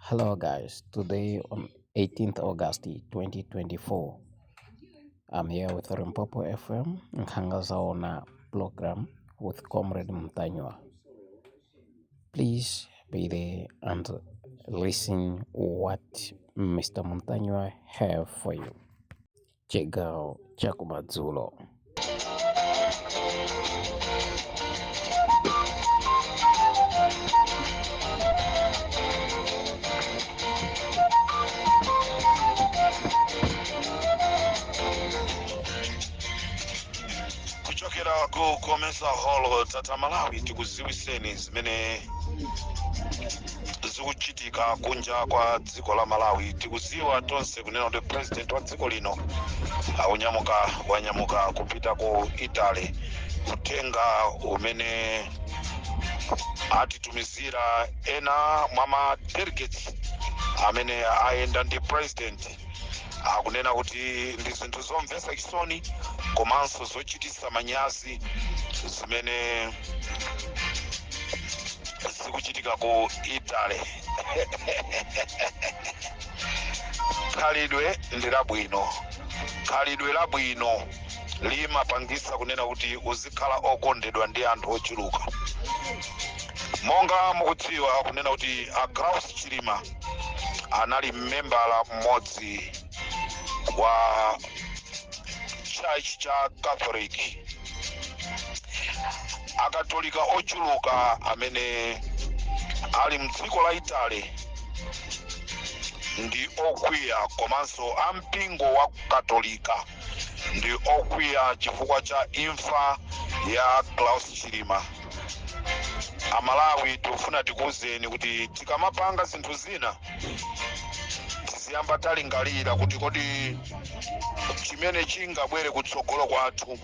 Hello guys, today on 18th August 2024, I'm here with Limpopo FM Nkhanga Zaona program with Comrade Mtanyiwa. Please be there and listen what Mr. Mtanyiwa have for you. Chigawo chakumadzulo. Kuchokera ku Comesa Hall, Tata Malawi, tikuziwiseni zimene zikuchitika kunja kwa dziko la Malawi. Tikuziwa tonse kunena kuti president wa dziko lino akunyamuka, wanyamuka kupita ku Italy. Uthenga umene atitumizira ena mwa ma delegates amene ayenda ndi president akunena kuti ndi zinthu zomvetsa chisoni komanso zochititsa manyazi zimene zikuchitika ku Italy. Khalidwe ndi labwino, khalidwe labwino limapangisa kunena kuti uzikhala okondedwa ndi anthu ochuluka. Monga mukudziwa kunena kuti a Klaus Chilima anali mmembala mmodzi wa church cha Catholic. Akatolika ochuluka amene ali mdziko la Italy ndi okwiya, komanso ampingo wa Katolika ndi okwiya chifukwa cha imfa ya Klaus Chilima. Amalawi, tikufuna tikuwuzeni kuti tikamapanga zinthu zina tiziyamba talingalira kuti kodi chimene chingabwere kutsogolo kwathu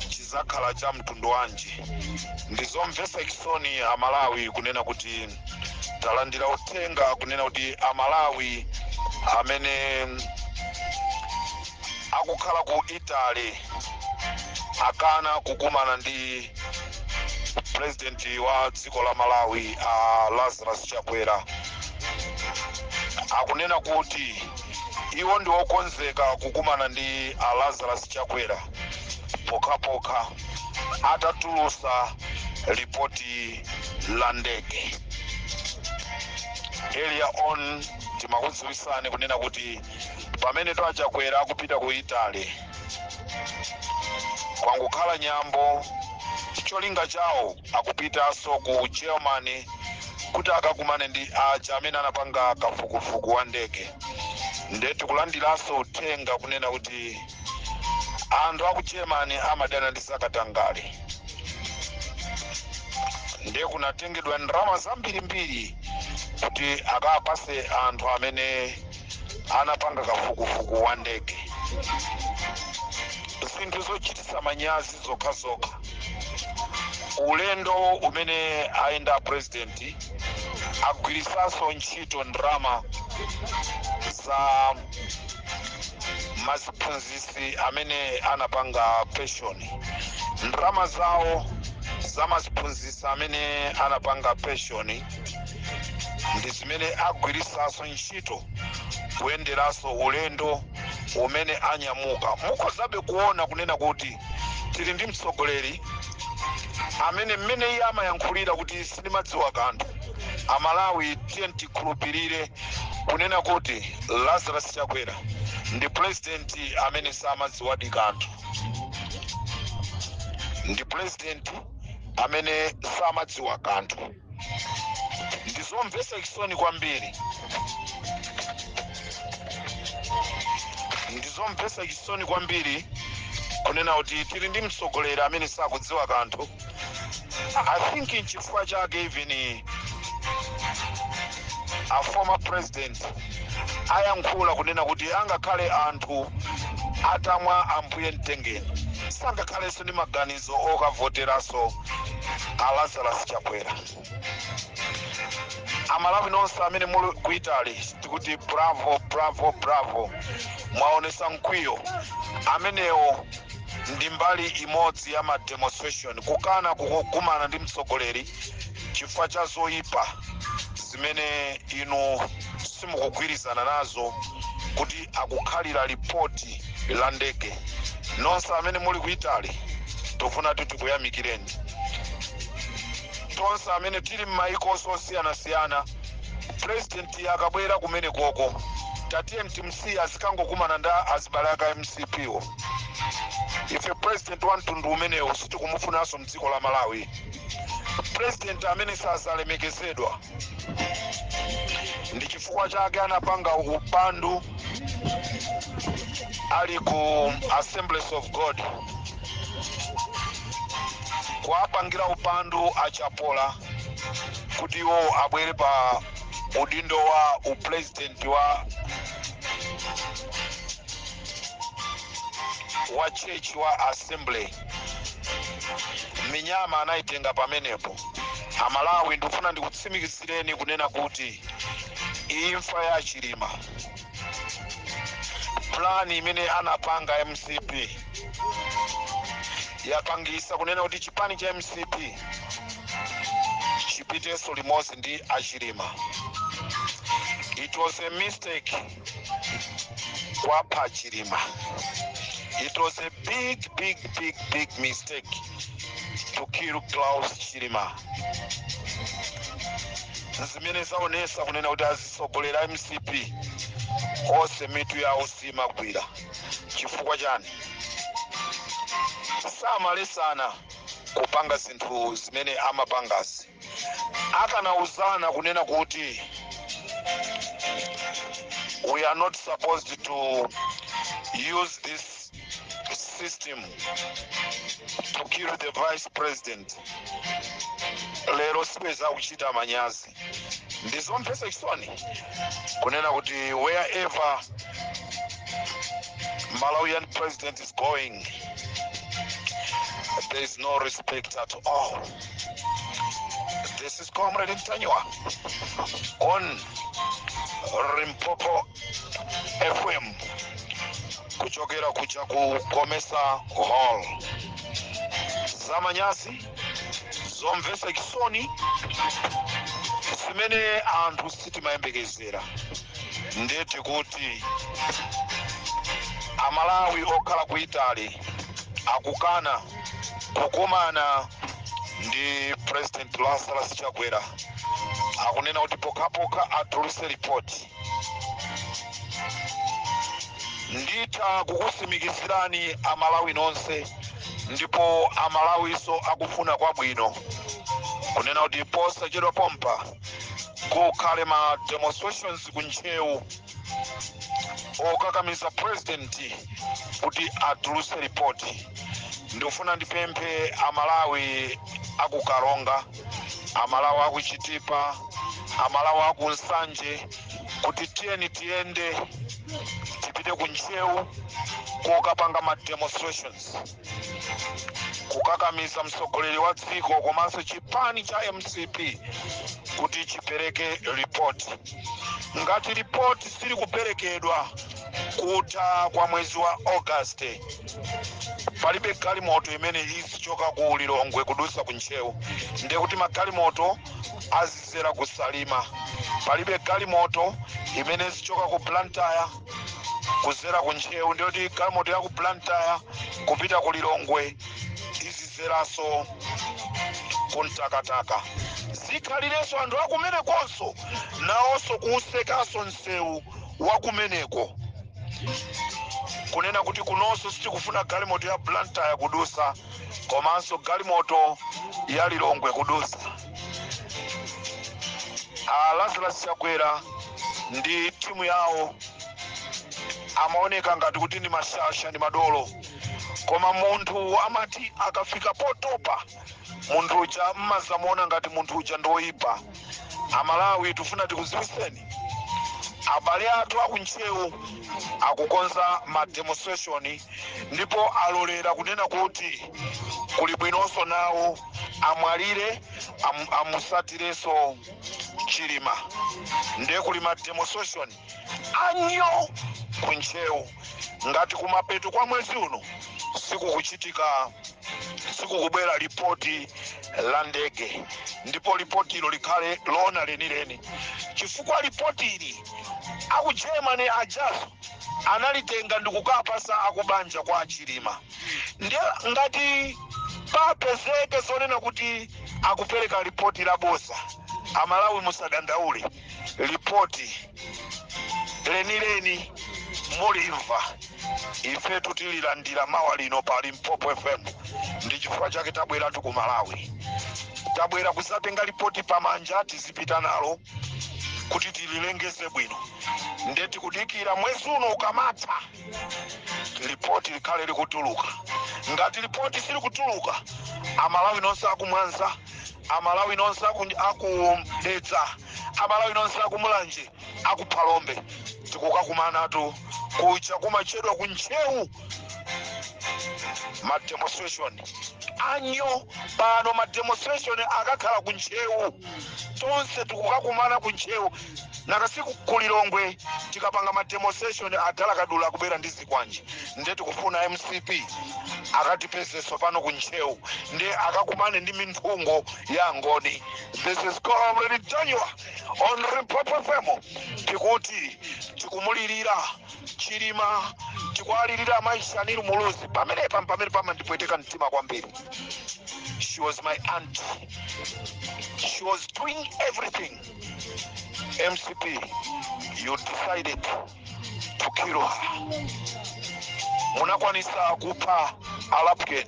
chizakhala cha mtundu wanji. Ndizomvetsa chisoni, Amalawi, kunena kuti talandira uthenga kunena kuti Amalawi amene akukhala ku Italy akana kukumana ndi president wa dziko la Malawi, a Lazarus Chakwera. Akunena kuti iwo ndi okonzeka kukumana ndi a Lazarus Chakwera pokhapokha atatulusa ripoti la ndege. Earlier on timakudziwisani kunena kuti pamene a Chakwera akupita ku Italy, kwangokhala nyambo, cholinga chawo akupitanso ku Germany kuti akakumane ndi aja amene anapanga kafukufuku wa ndege. Nde tikulandiranso uthenga kunena kuti anthu aku Germany amadana ndi zakatangale, nde kunatengedwa ndalama zambirimbiri kuti akapase anthu amene anapanga kafukufuku wa ndege. Zinthu zochititsa manyazi zokhazokha. Ulendo umene ayenda president agwirisanso ntchito ndalama za maziphunzitsi amene anapanga pension. Ndalama zawo za maziphunzitsi amene anapanga pension ndi zimene agwirisanso ntchito kuyenderanso ulendo umene anyamuka. Mukhozabe kuona kunena kuti tili ndi mtsogoleri amene mmene iye amayankhulira kuti sindimadziwa kanthu. Amalawi, tiye tikhulupirire kunena kuti Lazarus Chakwera ndi president amene samadziwadi kanthu, ndi president amene samadziwa kanthu. Ndizomvetsa chisoni kwambiri, ndizomvetsa chisoni kwambiri kunena kuti tili ndi mtsogoleri amene sakudziwa kanthu. I think nchifukwa chake even a former president ayankhula kunena kuti angakhale anthu atamwa ambuye mtengeni, sangakhalenso ndi maganizo okavoteranso a Lazarus Chakwera. Amalawi nonse amene muli ku Italy, tikuti bravo, bravo, bravo, mwaonesa mkwiyo amenewo. Ndi mbali imodzi ya ma demonstration, kukana kukumana ndi mtsogoleri chifukwa cha zoyipa. Zimene inu simukugwirizana nazo kuti akukhalira ripoti la ndege. Nonse amene muli ku Italy, tikufuna tikuyamikireni. Tonse amene tili m'mayiko osiyanasiyana, President akabwera kumene koko, tatiye timsiye azikangokumana nda azibale aka MCP wo. Ife president wa mtundu umenewo sitikumufunanso mdziko la Malawi. President amene sazalemekezedwa, ndi chifukwa chake anapanga upandu ali ku Assemblies of God, kuapangira upandu achapola kuti iwo abwere pa udindo wa upresident wa church wa Assembly. Minyama anayitenga pamenepo. Amalawi, ndikufuna ndikutsimikizireni kunena kuti imfa ya Chilima, plan imene anapanga MCP yapangisa kunena kuti chipani cha MCP chipitenso limodzi ndi achilima. It was a mistake kwapha Chilima. It was a big, big, big, big mistake to kill Saulos Chilima. Zimene zaonesa kunena kuti azisogolera MCP onse mitu yawo simagwira. Chifukwa chani? Samalesana kupanga zinthu zimene amapangazi. Akanauzana kunena kuti we are not supposed to use this system to kill the vice president, lero sibweza kuchita manyazi. Ndizomvetsa chisoni kunena kuti wherever Malawian president is going, there is no respect at all. This is Comrade Ntanyiwa on Limpopo FM, kuchokera kucha ku Comesa Hall. Zamanyazi, zomvetsa chisoni, zimene anthu sitimayembekezera. Ndeti kuti Amalawi okhala ku Italy akukana kukumana ndi President Lazarus Chakwera. Akunena kuti pokhapokha atuluse ripoti. Nditha kukusimikizirani Amalawi nonse, ndipo Amalawiso akufuna kwabwino, kunena kuti posachedwa pompa kukhale ma demonstrations ku Ntcheu okakamiza president kuti atuluse ripoti. Ndikufuna ndipemphe Amalawi akuKaronga, Amalawi akuChitipa, Amalawi aku Nsanje kuti tiyeni tiyende tipite ku Ntcheu kokapanga ma demonstrations kukakamiza mtsogoleri wa dziko komanso chipani cha MCP kuti chipereke ripoti. Ngati ripoti sili kuperekedwa kutha kwa mwezi wa August, palibe galimoto imene izichoka ku Lilongwe kudusa ku Ntcheu. Ndiye kuti magalimoto azizera ku Salima. Palibe galimoto imene izichoka ku Blantyre kuzera ku Ntcheu. Ndiye kuti galimoto ya ku Blantyre kupita ku Lilongwe izizeranso ku Mtakataka. Zikhalirenso anthu akumenekonso nawonso kuusekanso msewu wakumeneko, kunena kuti kunonso sitikufuna galimoto ya Blantyre kudusa komanso galimoto ya Lilongwe kudusa. A Lazarus Chakwera ndi timu yawo amaoneka ngati kuti ndi mashasha, ndi madolo, koma munthu amati akafika potopa, munthu uja mmazamuona ngati munthu uja ndi woyipa. Amalawi, tifuna tikuziwiseni, abale athu akuNtcheu akukonza ma demonstration, ndipo alolera kunena kuti kuli bwinonso nawo amwalire, amusatirenso. Chilima. Ndiye kuli ma demonstration anyo kuntcheu. Ngati kumapeto kwa mwezi uno sikukuchitika, sikukubwera lipoti la ndege, ndipo lipoti ilo likhale lona lenileni, chifukwa lipoti ili aku Germany ajaso analitenga ndikukapasa akubanja kwa Chilima. Ndiye ngati papezeke zonena kuti akupereka lipoti la bosa, Amalawi musadandaule, lipoti lenileni mulimva. Ifetu tililandira mawa lino pa Limpopo FM. Ndi chifukwa chake tabweratu ku Malawi, tabwera kusatenga lipoti pamanja, tizipita nalo kuti tililengeze bwino. Nde tikudikira mwezi uno ukamatha, lipoti likhale likutuluka. Ngati lipoti silikutuluka, Amalawi nonse akumwanza, Amalawi nonse akudedza, Amalawi nonse akumulanje, akuphalombe, tikukakumanatu kucha kumachedwa kuntcheu, ma demonstration anyo pano. Ma demonstration akakhala kuntcheu, tonse tikukakumana kuntcheu. Nakasiku kulilongwe tikapanga ma demonstration, adala kadula kubwera ndi zikwanje. Nde tikufuna MCP akatipezeso pano kuntcheu, nde akakumane ndi minthungo ya ngoni. This is Comrade Daniel on Limpopo FM. Tikuti tikumulirira Chilima, tikwalirira mayi Shanil Muluzi. Pamenepa pamene pamandipweteka mtima kwambiri. She was my aunt, she was doing everything. MCP, you decided to kill her. Munakwanisa kupha Alapken,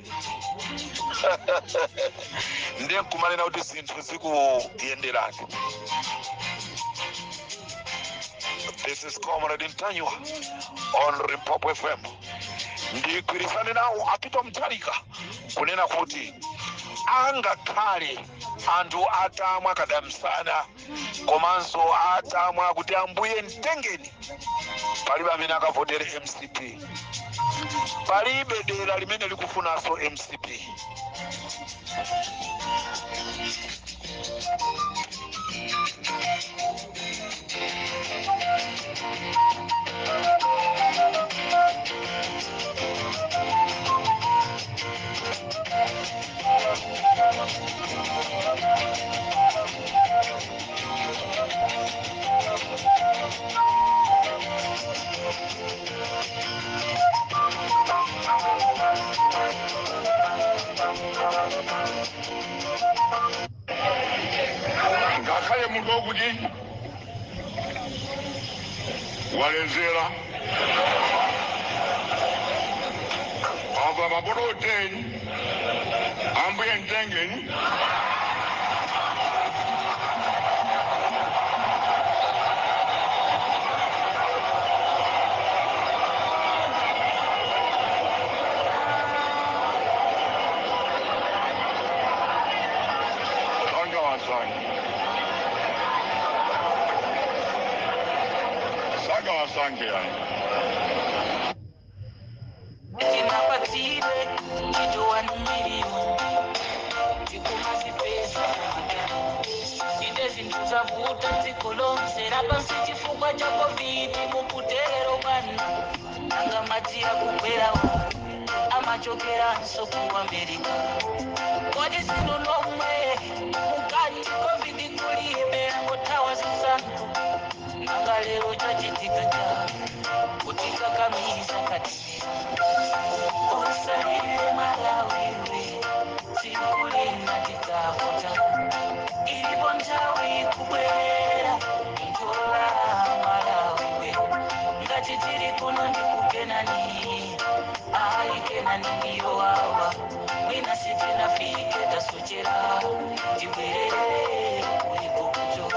ndiye nkumanena kuti zinthu zikuyenderani. This is Comrade Ntanywa on Limpopo FM. Ndigwirizane nawo apita Mtalika kunena kuti angakhale anthu atamwa kadamsana komanso atamwa kuti ambuye mtengeni, palibe amene akavotere MCP, palibe dera limene likufunanso MCP. Ngakhale munthu wokuti waledzera apa mabotolo 10, ambuye mtengeni. Sangawasange, sangawasange yani. Tinapatile ntchito 1 million, tikumazipeza inde. Zinthu zavuta dziko lonse lapansi chifukwa cha COVID. Mukutero bwana, anga madzi akugwerawo amachokeranso ku America. Kodi sinu nomwe mukati COVID kulibe, angothawa zisankho? Nanga lero chachitika cha kutikakamiza kati? Usalile Malawiwe, tsiku lina tidzavota, ilipo nthawi kubwera mtola Malawiwe. Ngati tili kuno ndikukenani, ayi kenani ndiyo wawa, mwina sitinafike, tasochera, tibwerere ku Igupto.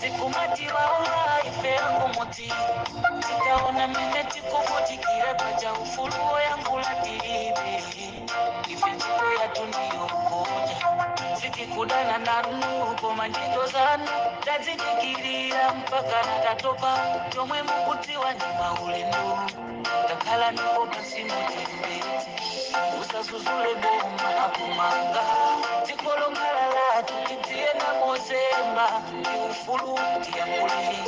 Tikumati wawa ife akumuti, tikaona mene tikuvutika. Sikudana nanu koma ntchito zanu tazidikirira mpaka natatopa. Chomwe mukudziwa ndi maulendo, takhala ndipo pansi mutembezi, usazuzule boma akumanga dziko lokhala lathu, tidziyenda mozemba ndi ufulu, tiyankhule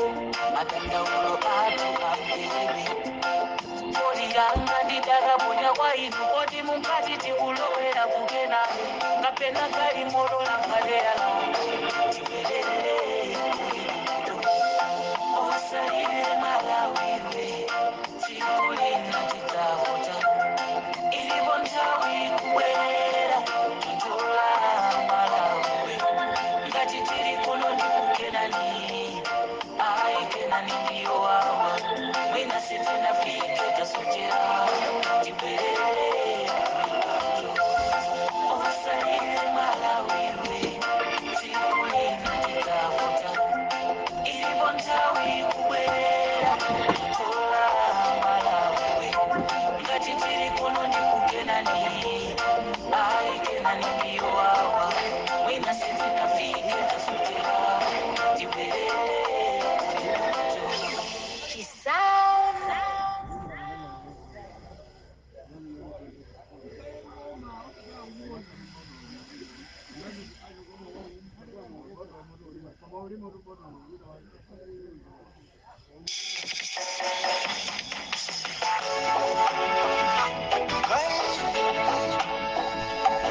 madandaulo athu amvere. Kodi yanga ndidakaponya kwa inu, kodi munkati tikulowera kukena kapena galimoto la mpadera? Tibwerere usalire Malawiwe, dziko lina tidzavota, ilipo nthawi kubwerera tuntola Malawiwe. Ngati tili kuno ndikukenani, ayi kenani ndiyo wawa, mwina sitinafike, tasochera, tibwerere. Usalire Malawiwe, dziko lina tidzavota, ilipo nthawi kubwerera tuntola Malawiwe. Ngati tili kuno ndikukenani, ayi kenani ndiyo wawa, mwina sitinafike, tasochera, tibwerere. Chisound.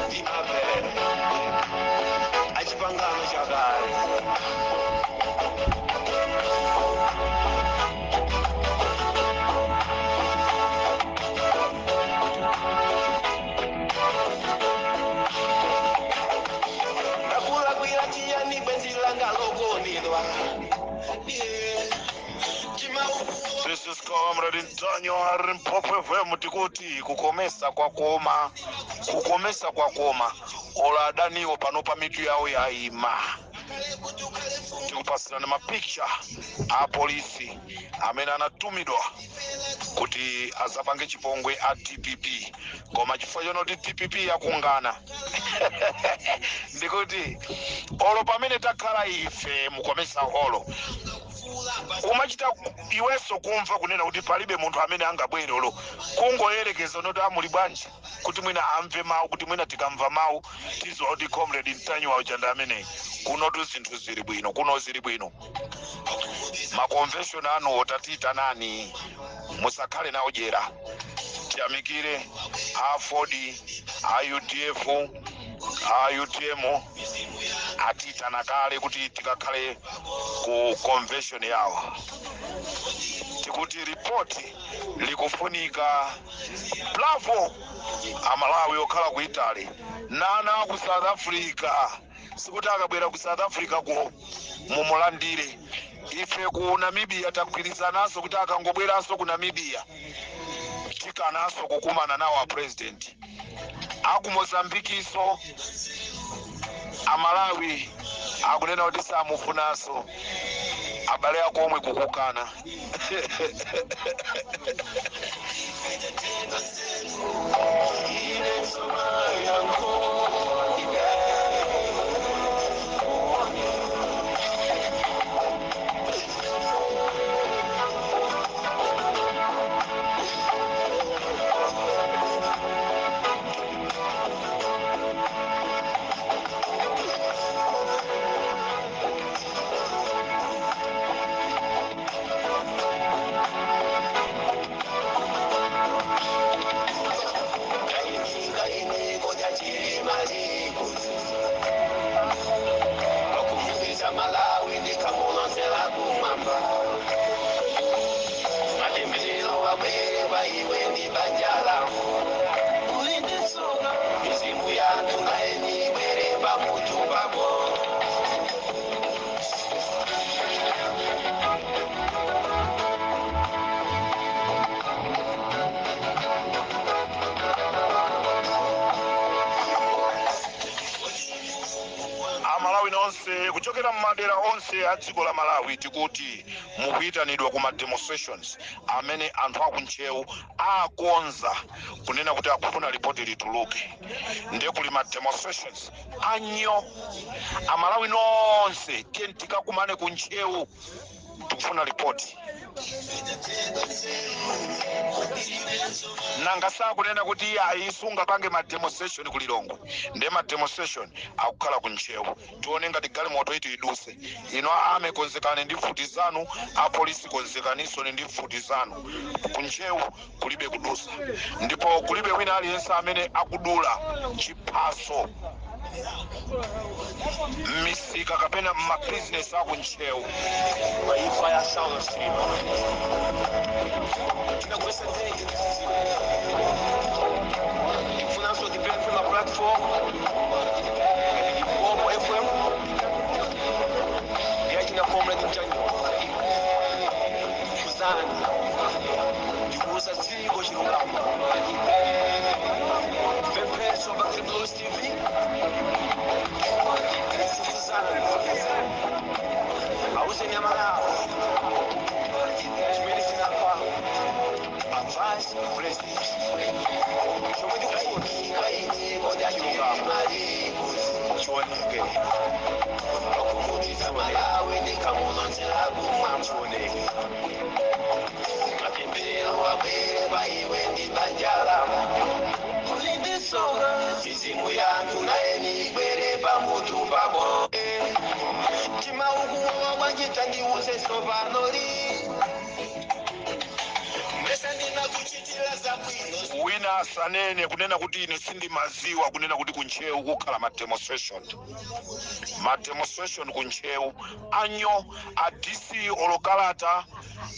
Ndi Abele achipangano chakale. Ndakulakwira chiyani bwenzi langa lokonedwa? This is Comrade Ntanyiwa, Limpopo FM. Tikuti kukomesa kwakoma, kukomesa kwakoma. Ola adaniwo pano pa mitu yawo yayima. Tikupasirana mapicture a polisi amene anatumidwa kuti azapange chipongwe a DPP, koma chifukwa chonoti DPP yakungana, ndikuti olo pamene takhala ife mukomesa holo, umachita iwenso kumva kunena kuti palibe munthu amene angabwere olo kungoyerekeza noti amuli bwanji, kuti mwina amve mawu, kuti mwina tikamva mawu tiziwa kuti Comrade Ntanyiwa uja ndi ameneyi. Kunotu zinthu zili bwino, kuno zili bwino. Maconvention anuwo tatiitanani, musakhale nawo dyera. Tiyamikire a Ford, a UDF, a UTM atiitana kale kuti tikakhale ku convention yawo. Tikuti ripoti likufunika. Bravo Amalawi okhala ku Italy nana ku South Africa, sikuti akabwera ku South Africa ko mumulandire. Ife ku Namibia tagwirizananso kuti akangobweranso ku Namibia tikananso kukumana nawo a president. Aku Mozambikiso Amalawi akunena kuti samufunanso, abale ako omwe kukukana. Nonse kuchokera mmadera onse a dziko la Malawi, tikuti mukuyitanidwa ku ma demonstrations amene anthu akuntcheu akonza kunena kuti akufuna ripoti lituluke. Ndiye kuli ma demonstrations anyo. Amalawi nonse, tiye tikakumane ku Ntcheu, tikufuna ripoti. Nanga sakunena kuti iye ayisunga pange ma demonstration ku Lilongwe? Ndiye ma demonstration akukhala ku Ntcheu. Tione ngati galimoto iti iduse ino. Ame konzekani ndi mfuti zanu, apolisi konzekaninso ndi mfuti zanu. Ku Ntcheu kulibe kudusa, ndipo kulibe wina aliyense amene akudula chiphaso m'misika kapena m'mabizinesi aku Ntcheu. Imfa ya Saulos Chilima tinagwesa ndege. Tikufunanso tipemphe ma platform Limpopo FM yachina Comrade Mtanyiwa, kuzani ndikuuza dziko chilungamo. Tipempheso pa Blues TV, fufuzani, auzeni Amalawi chimene chinapha a vice president. Chomwe tikufuna, chilungamo chioneke, chioneke. Mapemphero abwere pa iwe ndi banja lako. Mizimu yanthu naye nigwere pamutu pako. Timaukuwa bwanji? Tandiuze sopanoli, mesa ndinakuchitira zabwino. Wina asanene kunena kuti ine sindimaziwa kunena kuti kuntcheu kukhala ma demonstration. Ma demonstration kuntcheu anyo. A DC, olokalata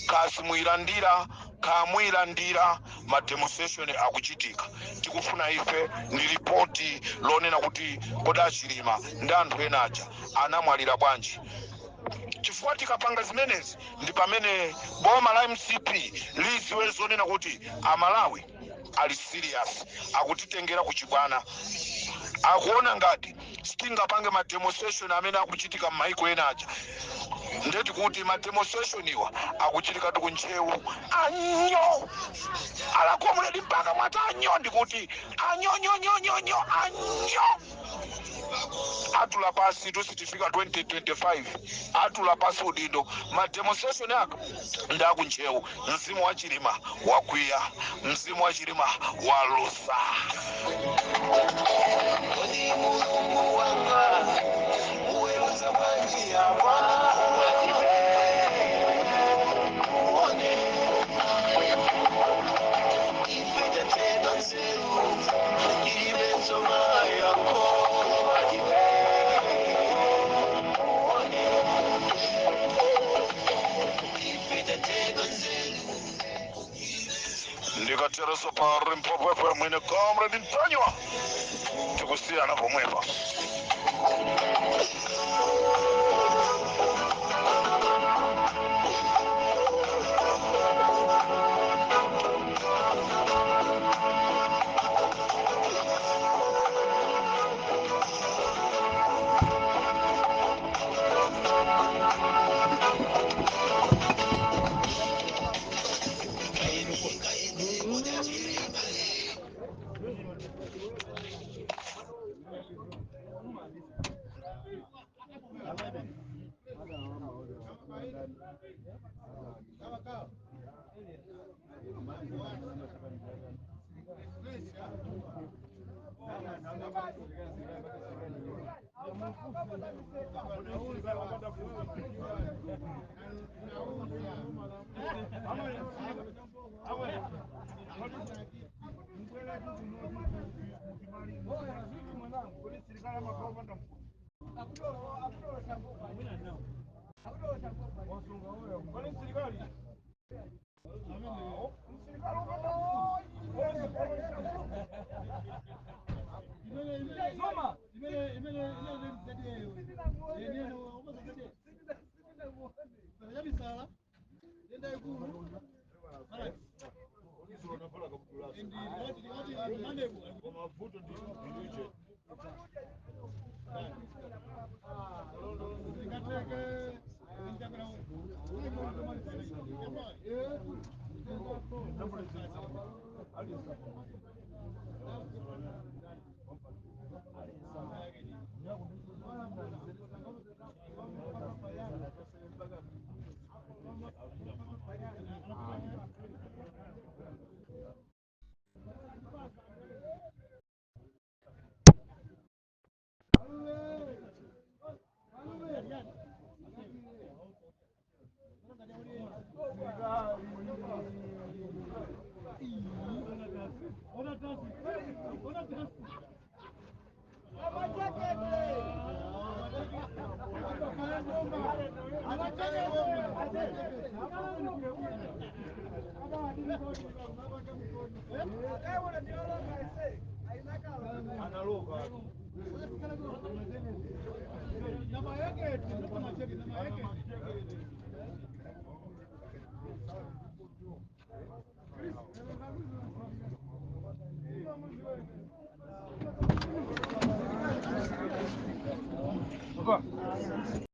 kasi muyilandira, kamuyilandira, ma demonstration akuchitika. Tikufuna ife ndi ripoti lonena kuti kodi achilima ndi anthu ena aja anamwalira bwanji? Chifukwa tikapanga zimenezi ndi pamene boma la MCP liziwe zonena kuti Amalawi ali serious, akutitengera kuchibwana, akuona ngati sitingapange ma demonstration amene akuchitika m'maiko ena aja. Ndeti kuti ma demonstration iwa akuchitika tikuntcheu anyo. Alakomuledi mpaka mwati anyo, ndikuti anyonyonyonyonyo anyo. Atula pasi, tusitifika 2025 atula pasi udindo. Ma demonstration aka ndakuntcheu. Mzimu wa Chilima wakwiya, mzimu wa Chilima walusa. Kodi Mulungu wanga uweruza bwanji apa? Uone ife tatedwa nzeru ilibenso mayanko. Uone ife tatedwa nzeru. Ndikatereso pa Limpopo FM, ine Comrade Mtanyiwa, tikusiyana pomwepa.